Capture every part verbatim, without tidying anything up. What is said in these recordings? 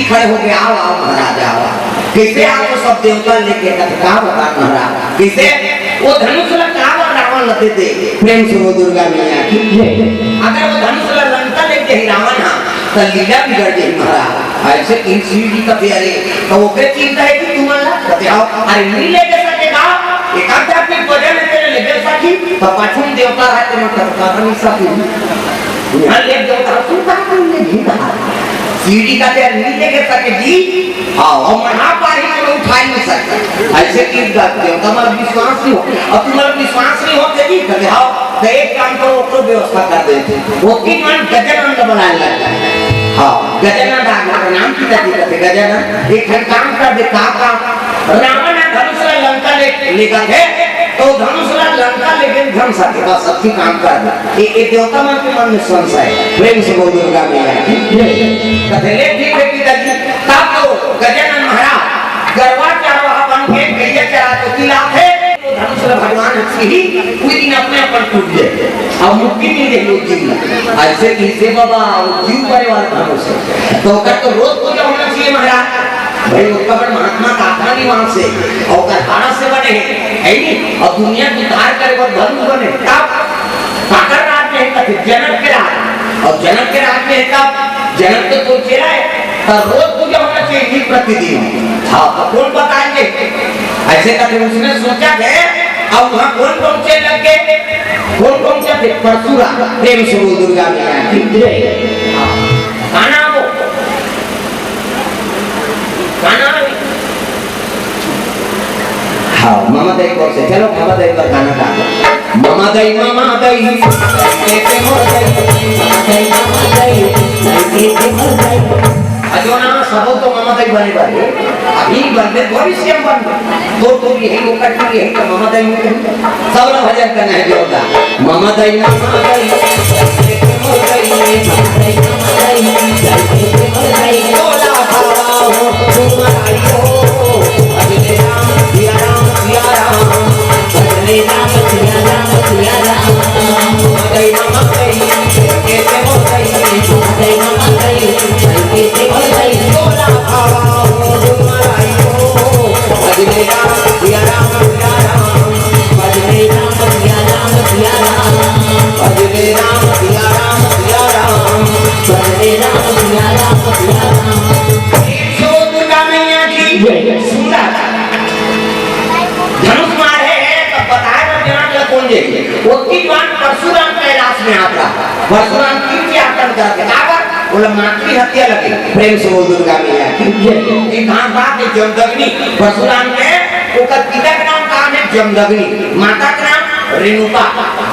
खड़े होके, "आओ, आओ महाराज, आओ।" कइसे आप वो सब देवता लेके कथे, का बता महाराज, कइसे वो धनुष ला का बर रावण ला दे दे? प्रेम से बोल दुर्गा मैया की जय। अगर वो धनुष ला लंका लेके ही रावण हा, त लीला बिगड़ जाही महाराज। अइसे कि शिव जी कथे, "अरे, त ओकरे चिंता हे कि तुमन ला?" कथे, "आओ, अरे, नइ लेगे सके का? एक आध आदमी वजन हे तेरे लेगे सकी, त पाछू में देवता रहते, मैं कथा नहीं सकी।" इहाँ ले देवता, तू का कर ले भी कहा? शिव जी कथे, "नइ लेगे सके जी।" हाँ, अउ मना पाही तो उठा ही नहीं सकता। अइसे कि देवता मन विश्वास नहीं हो, अउ तुम्हारा विश्वास नहीं हो जी, कथे, "हाँ, त एक काम करो, ओकरो व्यवस्था कर देथे।" वो तीन मन गजानन ला बलाए लग गए। हाँ, गजानन आ गए, नाम की जाती कथे, "गजानन, एक ठन काम कर दे।" "का काम?" "रावण ह धनुष ला लंका ले, लेगथे, त धनुष ला लंका लेगे धनुष आके, बस अतकी काम कर दे।" ए, ए देवता मन के मन में संशय हे। प्रेम से बोल दुर्गा मैया की। कथे, "ले ठीक हे पिताजी।" तब तो गजानन महाराज गरवा चरवाहा बन के गइया चरात होती लात हे, तो धनुष ला भगवान हंसी ही, उही दिन अपने आप टूट गे। अब मुक्ति मिल गई वो जीव ला। अइसे कइसे बाबा, वो जीव परे वाला धनुष हे। तो ओकर तो रोज पूजा होना चाहिए महाराज। भाई, ओकर महात्मा का आत्मा निवास हे, अउ ओकर हाड़ा से बने हे, हे नी? अउ दुनिया के उद्धार करे बर धनुष बने, तब काकर राज में हे कथे, जनक के राज। अउ जनक के राज में हे तब जनक तो कोई चेला हे, तब रोज पूजा होना चाहिए, नित प्रतिदिन। हाँ, तो कोन बताएंगे? अइसे कथे उसने सोचा थे, अउ उहाँ कोन पहुँचे लग गे? कोन पहुँचे थे? परशुराम। प्रेम से बोल दुर्गा मैया की जय। हाँ, गाना वो। गाना। हाँ, ममा दई पर से, चलो, ममा दई पर गाना गा। ममा दई, ममा दई, कैसे मोर दई, ममा दई, ममा दई, कैसे मोर दई। अजो ना, सबो तो ममा दई बने बने, अभी बनबे, भविष्य में बनबे। तो, तो यही मौका, तो यही तो ममा दई में कहीं। सब लोग भजन करना हे जोरदार। ममा दई, ममा दई, ममा दई, ममा दई, ममा दई, बोला भावा हो, तुम्हारा हो, भजने राम, सिया राम, सिया राम, भजने राम, सिया राम, सिया राम। ममा दई, ममा दई, कैसे हो गई? ममा दई, ममा दई, कैसे हो गई? बोला भावा हो, तुम्हारा हो, भजने राम, सिया राम, सिया राम। भजने राम सिया राम सिया राम, भजने राम सिया राम सिया राम, भजने राम सिया राम सिया राम। प्रेम से बोल दुर्गा मैया की जय। सुंदर धनुष मारे हे, तब बताए बर जनक ला कोन जाही। वो तीन बार परशुराम कैलाश में आता, परशुराम तीन के आतंक करके काबर बोला, मातृ हत्या लगे। प्रेम से बोल दुर्गा मैया की जय। एक हाथ बात है जमदग्नि, परशुराम के, ओकर पिता के नाम का हे जमदग्नि, माता के नाम रेणुका।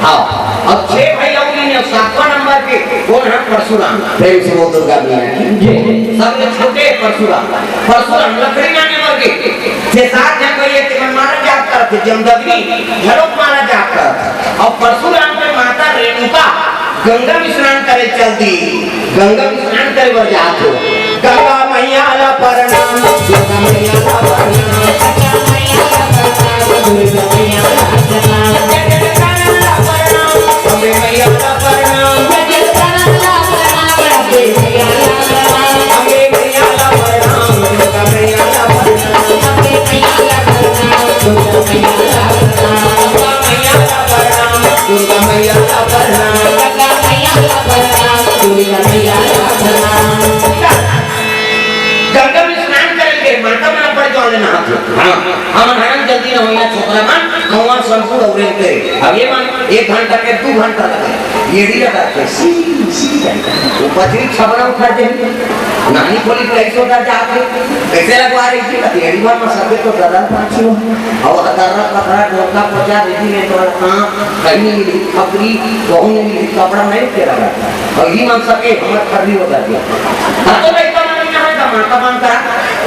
हाँ, अब छह भाई अउ इन्हें सातवां नंबर के कोन हे? परशुराम। प्रेम से बोल दुर्गा मैया की जय। सबले छोटे परशुराम, परशुराम लकड़ी लाने बर गे, छह सात झन भैया के मन मारा जात करत हे, जमदग्नि घलोक मारा जात करत हे। अउ परशुराम के माता रेणुका गंगा में स्नान करे चल दी। गंगा में स्नान करे बर जात हो। गंगा मैया ला प्रणाम, दुर्गा मैया ला प्रणाम, दुर्गा मैया ला प्रणाम, अम्बे मैया ला प्रणाम, अम्बे मैया ला प्रणाम, दुर्गा मैया ला प्रणाम, दुर्गा मैया ला प्रणाम, दुर्गा मैया ला प्रणाम। गंगा में स्नान करे के माता मन बड़ जवान नहात हो। हाँ, हमन हरन जल्दी न होइया छोकरा मन, भगवान संपूर्ण अउ रेंगते। अब ये मन एक घंटा के दू घंटा लगे, ये री लगा के सी, सी जाए। वो पथरी छबड़ा उठा दे, नानी खोली कैसे उठा जाते, कैसे लगवा रही थी, कति एड़ी बार में सबके तो दरद पाछी हो। अउ दरद पथरा ढोका पचा रही थी, मैं तो हाँ, कहीं नहीं मिली, खपरी, कहूँ नहीं मिली, कपड़ा नहीं के लगा। अउ इही मन सके हमर खरनी हो जाती। अब तो लइका मन नइ नहाय त माता मन करा,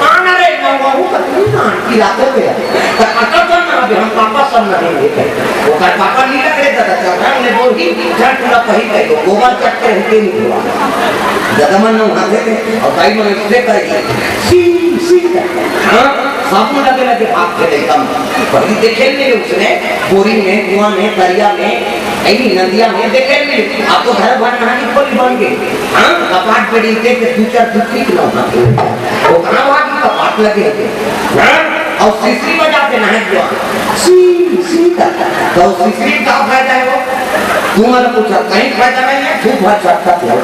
"आना रे, मैं वहू का तू ना की रातो के।" त अकल तो ना अभी हम पापा सब नहीं देखे। ओकर पापा नी लग रे दादा, चल रहा ने बोल ही, झट पूरा पही कही, गोबर चट के रहते नहीं हुआ। दादा मन नहाते थे, अउ दाई मन इससे कही, "सी, सी।" हाँ, साबुन लगे लगे भाग के लइका मन। पहली देखे नहीं उसने, बोरी में, कुआं में, तरिया में, अई नदिया में देखे नहीं, अब तो घर भर नहानी खोली बन गए। हाँ, कपाट पे डीलते के दू चार टुकड़ी के ना। वो कहाँ वहाँ की कपाट लगे? हाँ, और सिसरी बजाते नहा गया। सी, सी का। तो सिसरी का फायदा है वो? तुम्हारा कुछ कहीं फायदा नहीं है, खूब भर सकता है।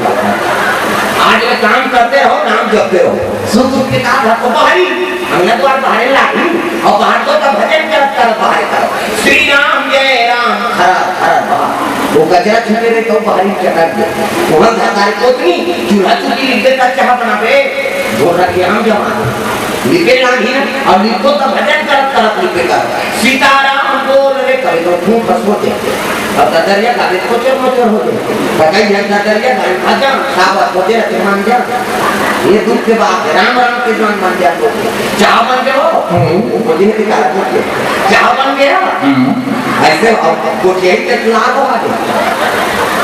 आज ये काम करते रहो, नाम जपते रहो। सुख दुख के काम आपको बाहरी, हमने तो आज बाहर ला, और बाहर तो का भजन कर, कर बाहर करो। श्री राम जय राम, हर हर महा। वो कचरा छूटे रहे तो बाहरी चटक दे। वहाँ घर तारे कोतनी, चूल्हा चुकी लिख देता, चाह बनावे, धोर रखे हम जमा। लिखे लागी ना, और लिखो तो भजन करत करत लिखे कर। सीताराम बोल रे, कभी तो खूब फंसो दे। अब ददरिया गावे कोचर मोचर हो जाए। बताई है ददरिया गावे भजन, साहब को दे रखे मान जा। ये दुख के बात है, राम राम के जान मान जा तो। चाह बन गए हो? हम्म। वो बोले कि गावे कोचर। चाह बन गया? हम्म। ऐसे अब कोचर ही तो लाभ हो आगे।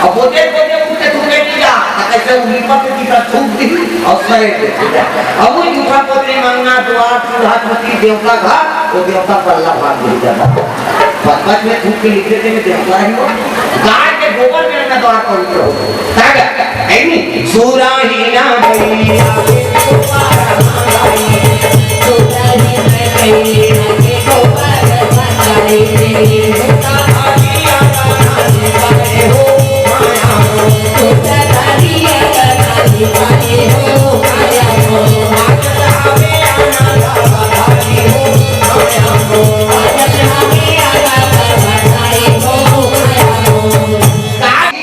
अब बोले, बोले उठे तू बेटी जा, तो कैसे उंगली पर की का थूक दी और सरे दे दिया। अब वो जूठा पोतरी मंगना द्वार, चूल्हा चुकी देवता घर, वो देवता पल्ला भाग दे जाता। पद्मत में थूक के लिख देते हैं, देवता ही हो। गाय के गोबर में अपना द्वार पवित्र हो। ताकत, ऐनी, सुराही ना भैया।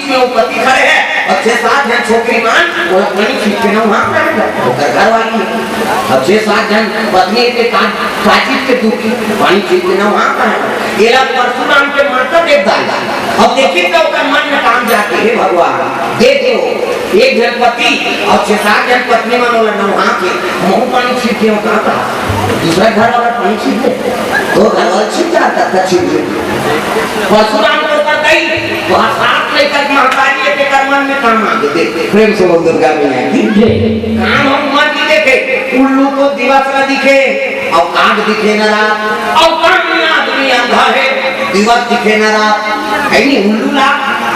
में वो पति खड़े हैं और छह सात झन छोकरी मान, वो पानी खींच के ना वहाँ पर है, ओकर घर वाली है। अब छह सात झन पत्नी के काज, काचित के दुखी, पानी खींच के ना वहाँ पर है। एला परशुराम के माता देख डाला। अब देखिए तो ओकर मन में काम जाके, "हे भगवान, देख लो, एक झन पति और छह सात झन पत्नी मन ओला नहा के, महू पानी छीट के कहाँ कहा? दूसरा घर वाला पानी छीट दे, तो घर वाला छीट जाता था, छीट दे।" परशुराम को कर गई, वहाँ सात लेकर महतारी है, तेकर मन में काम आ गए। देख, प्रेम से बोल दुर्गा मैया की। काम हम मन नहीं देखे, उल्लू को दिवस में दिखे, और काग दिखे न रात, और काम में आदमी अंधा है, दिवस दिखे न रात, है नहीं उल्लू ला,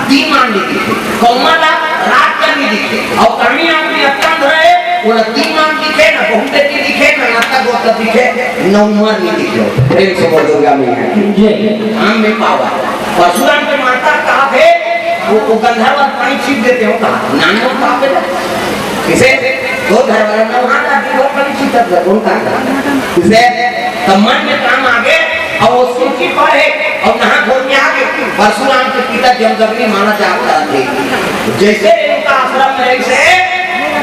दीमान नहीं दिखे, कौमा ला, रात का नहीं दिखे, और कामी आदमी अत्यंत रहे, वो ना दीमान दिखे, ना बहुते की दिखे, ना नाता गोता दिखे, ना उम्र नहीं दिखे। प्रेम से बोल दुर्गा मैया की। काम में पावर। परशुराम के माता कहा थे, वो, वो गंधर्व पानी छीट देते हो कहा, नाम लोग कहा पे इसे दो घर वाला ना वहाँ का दीवार पर चित्त कर, कौन का? इसे तो मन में काम आ गए और वो सूची पढ़े और नहा धो के आ गए। परशुराम के पिता जमदग्नि माना जाता थे। जैसे रेणुका आश्रम में, ऐसे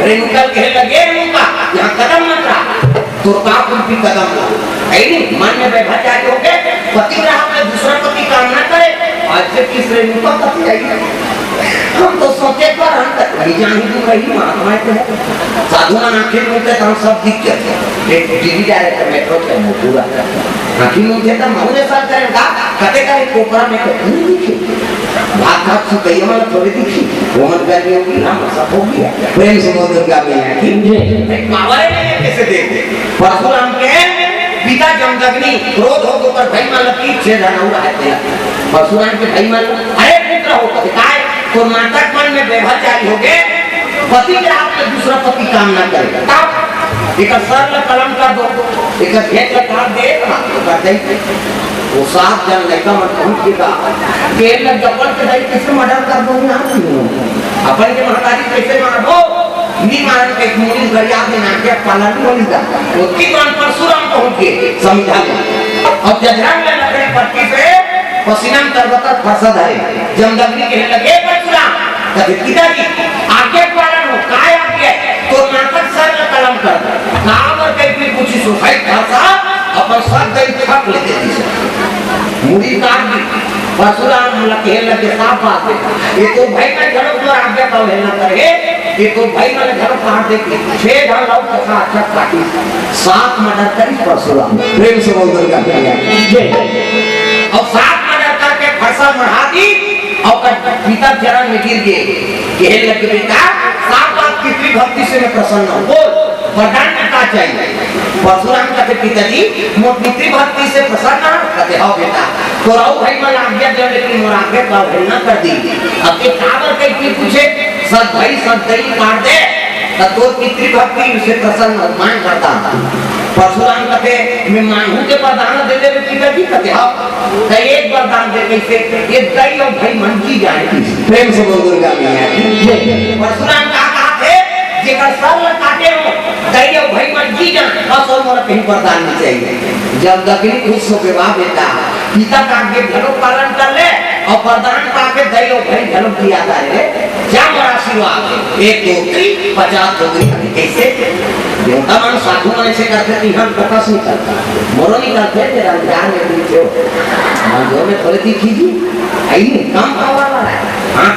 रेणुका कहे लगे, "रेणुका, यहाँ कदम मत रहा, तो पाप रूपी कदम रहा।" है नहीं? मन में व्यभिचारी हो गए, पति रहा अपने दूसरा पति काम ना करे, आज से किस रेणुका पति आई? हम तो सोचे पर हम तक वही जान ही दूर रही, महात्मा के है। साधु मन आंखें मूंदते तो हम सब दिख जाते हैं। एक टीवी डायरेक्टर मेट्रो के मुंह पूरा। आंखें मूंदते तो मौने साल करें का, कते का एक कोपरा में तो नहीं दिखे। भात भात सुतैया वाला थोड़ी दिखी। वो मत गर्मी होगी, हम सब हो गया। प्रेम से बोल दुर्गा मैया की। एक पावर है, कैसे देख दे। परशुराम के पिता जमदग्नि क्रोध हो गए, पर भाई मालक की छह जन और आए थे। परशुराम के भाई मालक, "अरे पुत्र हो, कभी काय, तो नाटक मन में व्यभिचारी हो गए, पति के रात में दूसरा पति काम ना करे।" तब एक सर ल कलम कर दो, एक घेट ल काट दे, तो कर दे। वो सात जन लड़का मन पहुंच के का, तेल ल जपल के दाई कैसे मर्डर कर दो ना, अपन के महतारी कैसे मार दो, नी मारन के मुनि गरिया में नाट्य पालन बोली जा। वो तीन परशुराम पहुंच गए समझा में। और जजरंग में लकड़ी पट्टी से पसीना में तरबतर फरसा धरे। जमदग्नि कहे लगे, "परशुराम, कहे पिताजी, आज्ञा पालन हो, काय आज्ञा? तो नाटक सर में कलम कर दो।" काबर कहीं भी कुछ सुखाई फरसा, अपन सर दई छाप लेते दिसे। मुड़ी काट दी। परशुराम ला कहे लगे, "साफ बात है, ये तो भाई मैं घरों पर आज्ञा का उल्लंघन करे, ये तो भाई मैंने घरों कहा दे के छह ढाल लाओ कथा अच्छा काटी।" सात मर्डर करी परशुराम। प्रेम से बोल दुर्गा मैया की जय। और सात मर्डर करके फरसा मढ़ा दी और कर पिता चरण में गिर गए। कहे लगे, "बेटा, सात बात कितनी भक्ति से मैं प्रसन्न हूँ, बोल, वरदान में क्या चाहिए?" परशुराम कथे, "पिताजी, मोर पितृभक्ति से प्रसन्न हव?" कथे, "हव बेटा, तोर अउ भाई मन आज्ञा दे, लेकिन मोर आज्ञा का अवहेलना कर दी।" अब ये काबर कही पूछे, "सब भाई सब दई काट दे, त तोर पितृभक्ति से प्रसन्न हव, मांग वरदान।" परशुराम कथे, "मैं मांगू के वरदान दे देबे पिताजी?" कथे, "हव।" त एक वरदान दे, कइसे? "ये दई अउ भाई मन जी जाए।" प्रेम से बोल दुर्गा मैया की जय। परशुराम का कहा थे, "जेकर सर ल काटे हो, दई अउ भाई मन जी जाए, बस अउ मोला कहीं वरदान नहीं चाहिए।" जब दकिनी खुश होके, "वाह बेटा, पिता का आज्ञा घलो पालन कर ले अउ वरदान पाके दई अउ भाई घलो जिया जाए रे, जा मोर आशीर्वाद दे।" एक दो तीन, पचास हो गई। कइसे? देवता मन, साधु मन ऐसे करते, तो हम तो कस नहीं करता। मोरो नहीं करते, तेरा अंजार में भी थे। मंदिर में थोड़े दिखी जी, आई नहीं, काम का वाला है। हाँ।